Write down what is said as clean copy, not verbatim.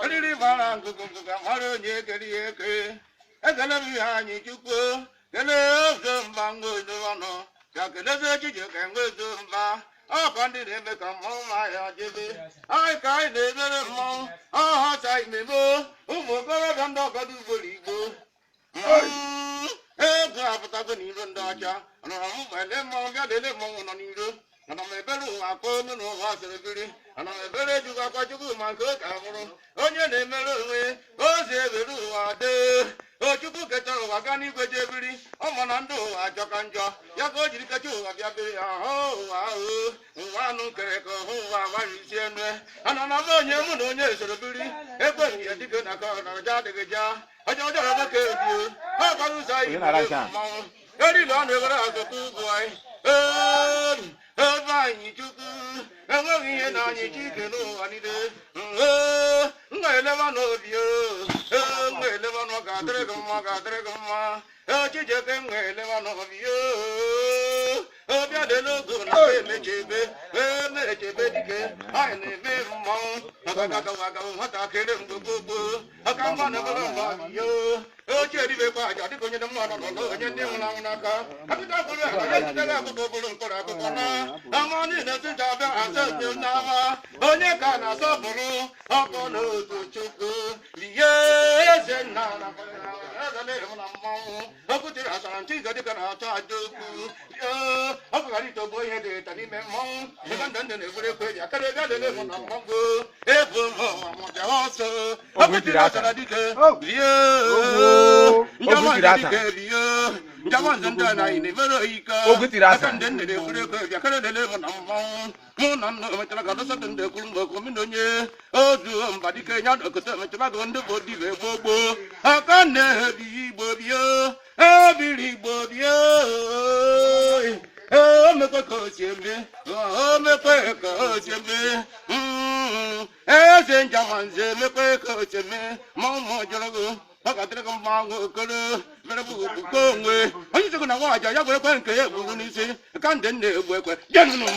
Eriri gbara ngụgụ ngụgụ mara onye kere ya eke. Ekele m ihe anyị Chukwu, kelee ozo mba nwe ọnụ ka kelezi ejije ka enwe ezo mba ọkwa ndị na-eme ka mmọnwụ ma ya jebe anyị ka anyị na-emere mmọnwụ ọha cha imeme ụmụ okorobịa ndị ọgọdọ ugboro igbo. Ego apụtago n'iro ndị ọcha anara m ele mmọnwụ bịa lele mmọnwụ nọ n'iro. Ana m ebere ụwa akwa onu na ụwa sịrị biri. Ana m ebere Chukwu akwa Chukwu ma nke ka bụrụ onye na-emere onwe ozi ewere ụwa dee. O Chukwu kechara ụwa gaa n'igwe jee biri ọmụ na ndị ụwa ajọka njọ ya ka o jiri kecha ụwa bịa biri ya hụ ụwa ahụ ụwa anụ kere ka ọhụ ụwa agbarisi enu. Ana na m onye mụ na onye soro biri ekweghị ya dike na ka ọ na ọja adịghị ja ọjọọ ọjọọ nwoke dị ọ gwara ụzọ anyị Onye na-ara nke a? mmanwụ erila ọnụ ewere azụta ugwu anyị. Ee, ebe anyị Chukwu enweghị ihe na anyị chike n'ụwa niile. M ga-eleba n'obi o. Ee, m ga-eleba n'ọ ga-adịrị gị mma, ga-adịrị gị mma. Ee, Chijioke, m ga-eleba n'obi o. Obi adịla ogo na emechebe emechebe dike anyị na-eme mmanwụ agagawaga nwatakịrị mgbe gboo gboo aka mma na ebere mba yo ochie dibekwa aja dịka onye dị mma nọ n'ụlọ onye ndị nwụrụ anwụ n'aka akụkọ bụrụ aka ya jitere akụkọ bụrụ mkpụrụ akụkọ na ama niile tụja abịa asa oke n'ama onye ka na-asọpụrụ ọkọ n'otu Chukwu lie eze nna na eze na-ehu na mmanwụ okwutere asara ntị ize dịka na-achọ aja okwu. Ọ bụghara itogbo ihe dị ịta n'ime mmanwụ ebe ndị ndị na-egbere ekwe ji akara ebe adịla ehu na mmanwụ ebu bịa ọsọ okwutere asara dike rie Ogwu tiri asa. dike rie njamanze ndị a na anyị na-emere ike Ogwu tiri asa. aka ndị nne na-egbere ekwe bịa kere lele bụ na mmanwụ mụ na nna emechara ka dọsatụ ndị ekwuru mgbe okomi na onye ozu mba dike ya na okote emechara go ndị bụ dibe gboo gboo aka na-ebi igbo bie ebiri igbo bie. Ee, o mekwe ka o si eme, o mekwe ka o si eme. Eze njamanze emekwe ka o si eme ma ụmụ jọrọ ọ ga-adịrị gị mma. Okoro mere bụ okpukpe onwe onye sịgụ na nwa aja ya gwere ekwe nke ya egburu n'isi ka ndị nna egbu ekwe jenụnụ.